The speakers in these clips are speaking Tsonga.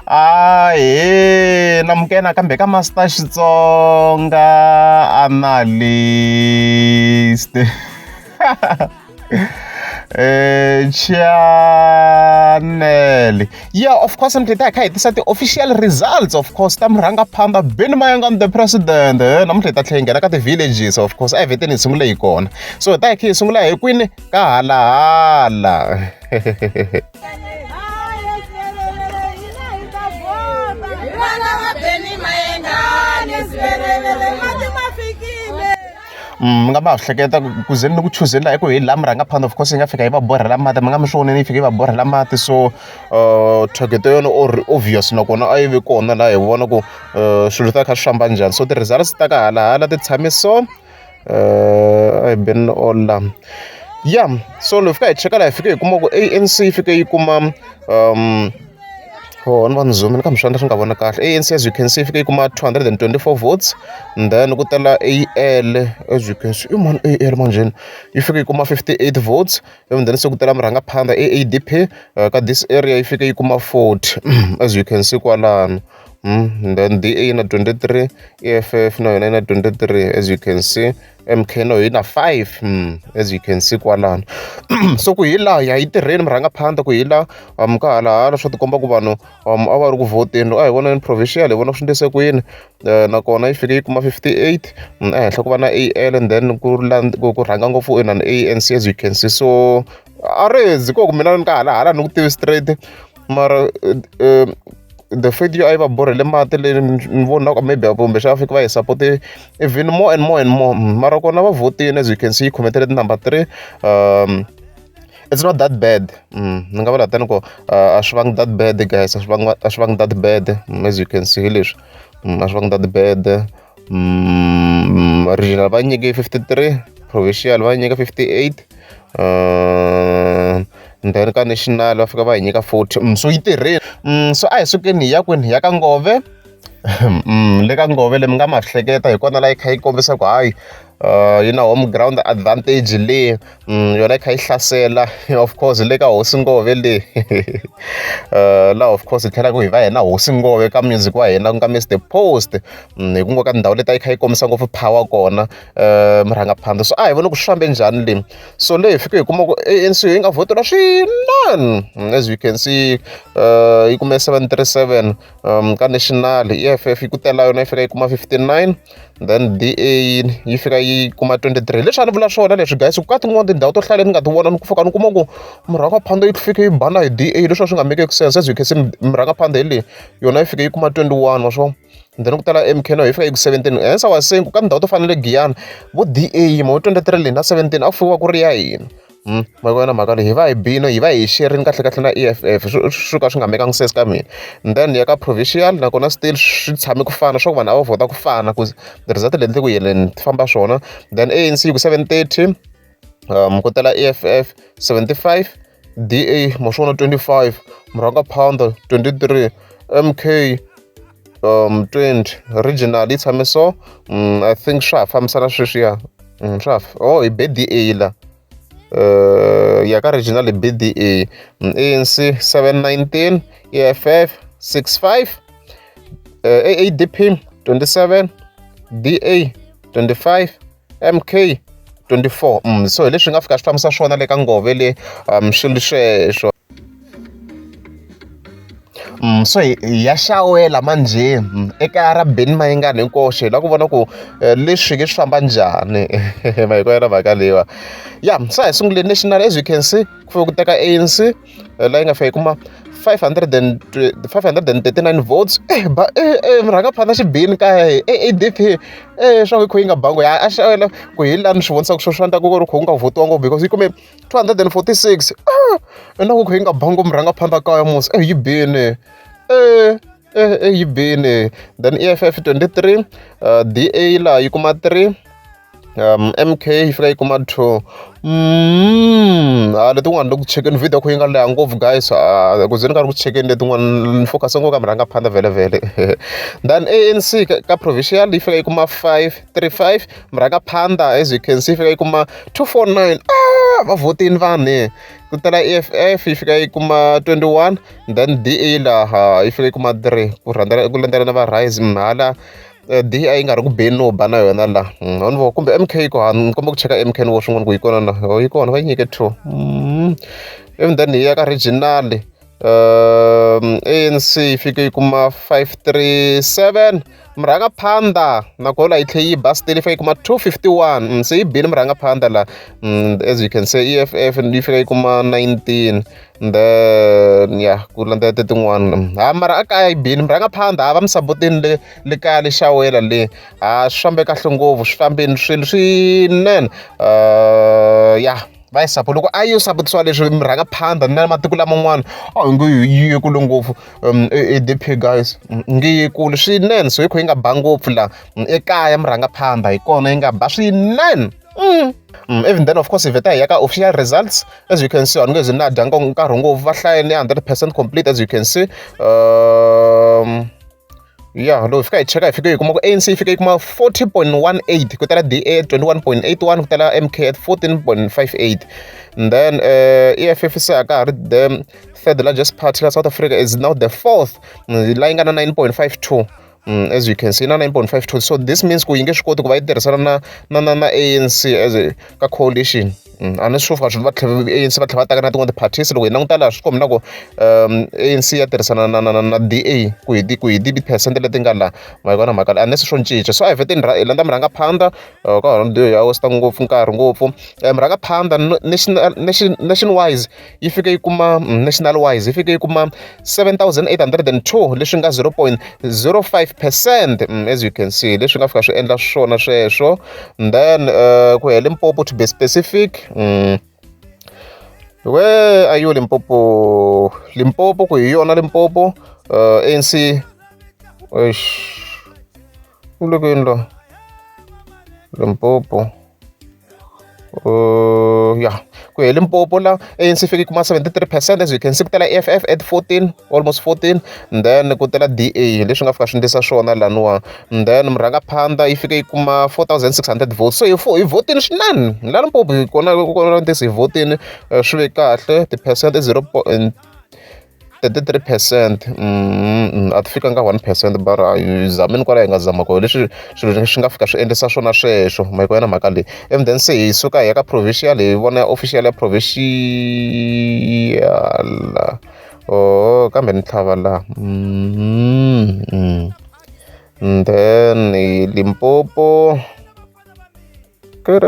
Ahee namukela nakambe ka Master Xitsonga Analyst channel. Yeah, of course namuntlha hi ta hi kha hi tisa ti-official results of course ta murhangaphandha Benny Mayengani the president. Namuntlha hi ta tlhela hi nghena ka ti-villages, of course a hi vheteni hi sungule hi kona. So hi ta hi kha hi sungula hi kwini? Ka Halahala. Mi nga ma hleketa ku ze ni ku chuzeni laha ku hi laha murhangaphandha, of course yi nga fika yi va borhela mati. Mi nga mi swi vonile, yi fika yi va borhela mati. So target ya yona or obvious nakona a yi vi kona laha hi vona ku swilo swi ta kha swi famba njhani. So ti-results ta ka Halahala ti tshame so, a hi beni all la. Ya, so loko hi fika hi cheka laha, hi fike hi kuma ku ANC yi fike yi kuma oh, ni va ni zoom-ini kambe swi endla swi nga vona kahle. ANC, as you can see, yi fike yi kuma 224 votes, and then ku tela AL, as you can see, i mani AL manjheni, yi fike yi kuma 58 votes, and then se ku tela murhangaphandha AADP ka this area yi fike yi kuma 40, as you can see kwalano. And then DA yi na 23, EFF na yona yi na 23, as you can see, MK no yi na 5, as you can see kwalano. So ku hi laha ya yi tirheni murhangaphandha ku hi laha ka Halahala, swa tikomba ku vanhu a va ri ku vhoteni. Loko a hi vona provincial, hi vona swi endlise ku yini. Nakona yi fike yi kuma 58, ehenhla ku va na AL, and then ku ku rhanga ngopfu inani ANC, as you can see. So a ri ku mina ni ka Halahala ni ku tivi straight, mara the fact yo a yi va borhele mati leyi ni vonaka maybe kumbexana va fika va hi support even more and more and more. Mara kona va vhotini, as you can see, yi khometele number 3. It's not that bad. Ni nga vula tani ku a swi vangi that bad, guys, a swi vangi, a swi vangi that bad. As you can see hi leswi, a swi vangi that bad. Regional va nyike 53, provincial va nyika 58, and then ka national va fika va hi nyika 40. So yi tirhile. So a hi sukeni hi ya kwini? Hi ya ka Ngove. Le ka Ngove le mi nga ma hleketa hi kona laha yi kha yi kombisa ku hayi, yi na home ground advantage le. Yona yi kha yi hlasela, of course, le ka hosi Ngove le. Laha of course hi tlhelaka hi va hina hosi Ngove ka music wa hina ku nga Mr Post. Hi ku nga ka tindhawu leti a yi kha yi kombisa ngopfu power kona murhangaphandha. So a hi voni ku swi fambe njhani le. So le hi fike hi kuma ku ANC yi nga vhotela swinene, as you can see, yi kume 737 ka national. EFF yi ku tela yona yi fika yi kuma 59, then DA yi fika yi kuma 23. Leswi a ni vula swona leswi, guys, ku ka tin'wana tindhawu to hlaya leti nga ti vona, ni ku fika ni kuma ku murhangaphandha yi fike yi bana hi DA, leswi a swi nga make sense. As you can see, murhangaphandha hi leyi yona yi fike yi kuma 21 wa swona, then ku tala MK no yi fika yi ku 17. Hence I was saying ku ka tindhawu to fana na le Giyani vo DA mo 23 leyi na 17 a ku fikiwa ku ri ya hina. Ma vona mhaka leyi, hi va hi bini, hi va hi xerini kahle kahle na EFF, swo ka swi nga makangi sense ka mina. And then ya ka provincial nakona still swi tshame ku fana, swa ku vanhu a va vhota ku fana, ku result leti ku yeleni ti famba swona. Then ANC yi ku 730, ku tela EFF 75, DA ma swona 25, murhangaphandha 23, MK 20. Regional yi tshame so. I think swa ha fambisana sweswiya. Swa ha, oh, hi be DA la. Ya ka regional hi BDA, ANC 719, EFF 65, AADP 27, DA 25, MK 24. So hi leswi nga fika swi fambisa swona le ka Ngove le, swilo sweswo. So hi ya xawela manjhe ekaya ra Benny Mayengani hinkoxe, hi lava ku vona ku leswi ke swi famba njhani. Ma yi vona mhaka leyiwa? Ya, so a hi sunguleni national. As you can see, ku fike ku teka ANC laha yi nga fika yi kuma 539 votes. Ba murhangaphandha xibini kaya AADP, swa ku yi kha yi nga bangi ya a xawela ku hi laha ni swi vonisaka swo swi endla ku ri kho ku nga vhotiwa ngopfu, because yi kume 246. Na ku kha yi nga bangi murhangaphandha kaya musi, yi bini, yi bini. Then EFF 23, DA laha yi kuma 3, MK yi fika yi kuma 2. A letin'wana loko chekeni video kho yi nga leha ngopfu, guys, ku ze ni nga ri ku chekeni letin'wana, ni focus ngopfu ka murhangaphandha vhele vhele. Then ANC ka provincial yi fika yi kuma 535, murhangaphandha, as you can see, yi fika yi kuma 249. Ah, va vhotini vanhu. Ku tela EFF yi fika yi kuma 21, then DA laha yi fika yi kuma 3, ku rhandzela ku landzela na va Rise. Hala DA yi nga ri ku beni no ba na yona la. A ni vo kumbe MK yi kona, ni komba ku cheka MK ni vo swin'wana ku yi kona na. Oh, yi kona, va yi nyike 2. Even then hi ya ka regional, ANC yi fike yi kuma 537, murhangaphandha nakona yi tlhe yi ba still, yi fika yi kuma 251. Se yi bile murhangaphandha la. As you can see, EFF yi fika yi kuma 19, then ya ku landzela ti tin'wana. Ha mara a kaya yi bini murhangaphandha, a va mi sapoteni le le kaya le xawela le. Ha swi fambe kahle ngopfu, swi fambeni swilo swinene. Ya va yi support loko a yi sapotisiwa leswi murhangaphandha na matiko laman'wana a hi nge yi ye kule ngopfu. ADP guys nge yi kule swinene, so hi kha yi nga ba ngopfu la ekaya, murhangaphandha hi kona yi nga ba swinene. Even then, of course, hi vheta hi ya ka official results. As you can see, a ni nge zi na dya nkarhi ngopfu, va hlayeni 100% complete, as you can see. Ya loko hi fika hi cheka, hi fike hi kuma ku ANC yi fike yi kuma 40.18, ku tela DA 21.81, ku tela MK at 14.58, and then EFF se a ka ha ri the third largest party la South Africa, is now the fourth, la yi nga na 9.52. As you can see, na 9.52. So this means ku yi nge swi koti ku va yi tirhisana na ANC as a ka coalition. A ni swi fika swi va tlhela ANC va tlhela va taka na tin'wana ti-parties. Loko hi languta laha, swi komba na ku ANC ya tirhisana na DA ku hi ti-percent leti nga laha. Ma yi vona mhaka leyi? A ni se swo cinca. So a hi vheteni hi landza murhangaphandha ka hona ya waste ngopfu nkarhi ngopfu. Murhangaphandha nation wise yi fike yi kuma, national wise yi fike yi kuma 7802, leswi nga 0.05%. As you can see, leswi nga fika swi endla swona sweswo. And then ku ya Limpopo, to be specific, where are you, Limpopo? Limpopo, ku hi yona Limpopo, ANC, eish, u le kwini la Limpopo? Ya ku hi Limpopo la, ANC fike kuma 73%, as you can see, ku tela EFF at 14, almost 14, and then ku tela DA, leswi nga fika swi endlisa swona laniwa. And then murhangaphandha yi fike yi kuma 4600 votes. So hi vhotini swinene la Limpopo, hi kona kona ndisi hi vhotini. Swi ve kahle, ti-percent 0.33%. A ti fikanga 1%, bara hi zamini kwala hi nga zama kona, leswi swilo swi nga fika swi endlisa swona sweswo. Ma yi vona mhaka leyi? And then se hi suka hi ya ka provincial, hi vona official ya provincial. Oh, kambe ni tlhava la. And then hi Limpopo, swi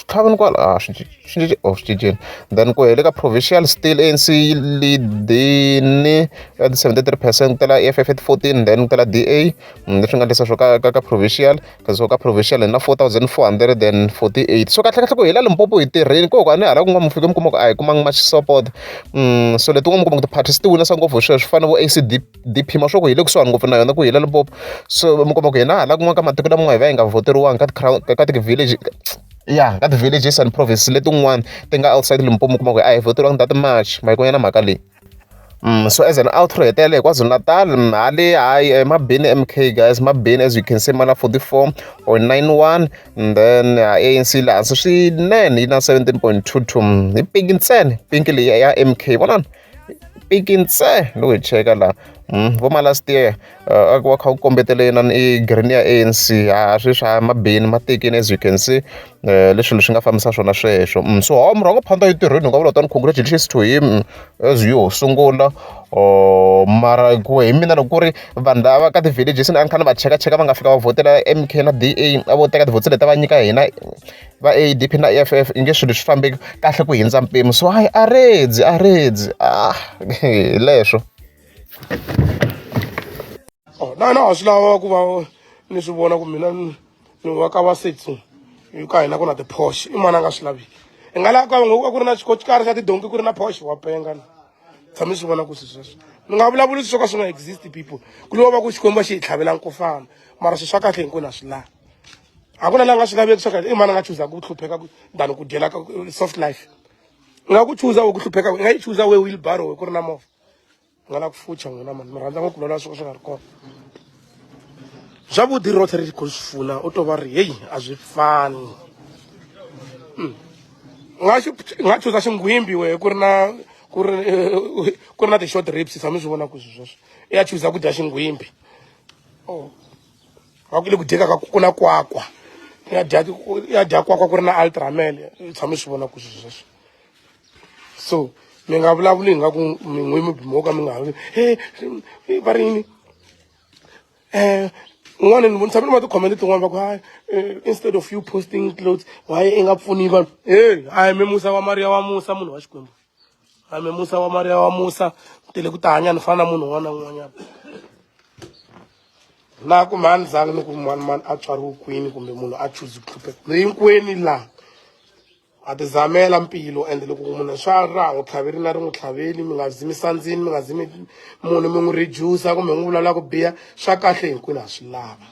tlhaveni kwala, a swi cinci, oh, swi cincile. Then ku hele ka provincial, still ANC yi lead-ini at 73%, ku tela EFF at 14, then ku tela DA. Leswi nga endlisa swo ka provincial. So ka provincial hi na 4448. So kahle kahle ku hela Limpopo hi tirheni koko, a ni hala kun'wana mi fike mi kuma ku a hi kumanga much support. So letin'wana mi kuma ku ti-parties ti winisa ngopfu hi sweswo, swi fana vo ACDP ma swo ku hi le kusuhani ngopfu na yona ku hela Limpopo. So mi kuma ku hina hala kun'wana ka matiko laman'wana hi va hi nga voteriwangi ka ti-village, ya ka ti-villages and provinces letin'wana ti nga outside Limpopo, mi kuma ku a hi voteriwangi that much. Ma yi na mhaka leyi? So as an outro, hetelela hi KwaZulu-Natal. Hale hayi, mabini MK guys, mabini. As you can see, mana 44.91, and then ANC le hansi swinene, yi na 17.22. Hi pink ntsena, pink leyi ya MK, vonani pink ntse. Loko hi cheka laha, vo ma last year a ku va kha ku kombetele na i green ya ANC. Ha sweswi ha mabini ma tekini, as you can see, leswi leswi nga fambisa swona sweswo. So ha murhangaphandha yi tirheni, hi nga vula tani congratulations to him as yo sungula. Mara ku hi mina, loko ku ri vanhu lava ka ti-villages a ni kha ni va chekacheka, va nga fika va vhotela MK na DA, a vo teka ti-votes leti va nyika hina va ADP na EFF, i nge swilo swi fambi kahle ku hindza mpimo. So hayi, a redzi a redzi, ah, hi leswo. Oh, na na swi lava ku va ni swi vona ku mina ni wa ka va sethu ka hina ku na ti-Porsche, i mani a nga swi laviki? I nga lava ka va ku ri na xikochikari xa tidonki, ku ri na Porsche, wa penga na tshame swi vona ku swi sweswo. Ni nga vulavuli swo ka swi nga exist, people ku lowa va ku Xikwembu xi hi tlhavela nkufana, mara swilo swa kahle hinkwenu a swi lavi. A ku na la nga swi laveki swa kahle. I mani a nga chuzaka ku hlupheka than ku dyela ka soft life? U nga ku chuza we ku hlupheka, i nga yi chuza we wheelbarrow ku ri na movha. Nga la ku fucha n'wina mani, mi rhandza ngopfu lwela swo ka swi nga ri kona. Zwavhuḓi roṱhe ri tshi khou zwi funa, u tou vha ri heyi a zwi fani. Nga xi nga chuza xinghwimbi wehe ku ri na ku ri ku ri na ti-short ribs tshame swi vona ku swilo sweswo i ya chuza ku dya xinghwimbi oh va ku le ku dyeka ka ku na kwakwa ya dya ya dya kwakwa ku ri na ultramel tshame swi vona ku swilo sweswo so mi nga vulavuli hi nga ku mi n'wi mi mo ka mi nga he va ri yini un'wana ni tshame ni va ti-comment tin'wana va ku hayi instead of you posting clothes why i nga pfuni vanhu hey hayi mi musa wa mariya wa musa munhu wa xikwembu hayi mi musa wa mariya wa musa tele ku ta hanya ni fana na munhu un'wana na un'wanyana na ku mhani zangi ni ku mani mani a tswariwe kwini kumbe munhu a chuze ku hlupheka hinkwenu laha Ha ti zamela mpilo and loko munhu swa ra ha n'wi tlhaveli na ri n'wi tlhaveli mi nga zi mi sandzini mi nga zi mi munhu mi n'wi reducer kumbe mi n'wi vulavula ku biha swa kahle hinkwenu ha swi lava.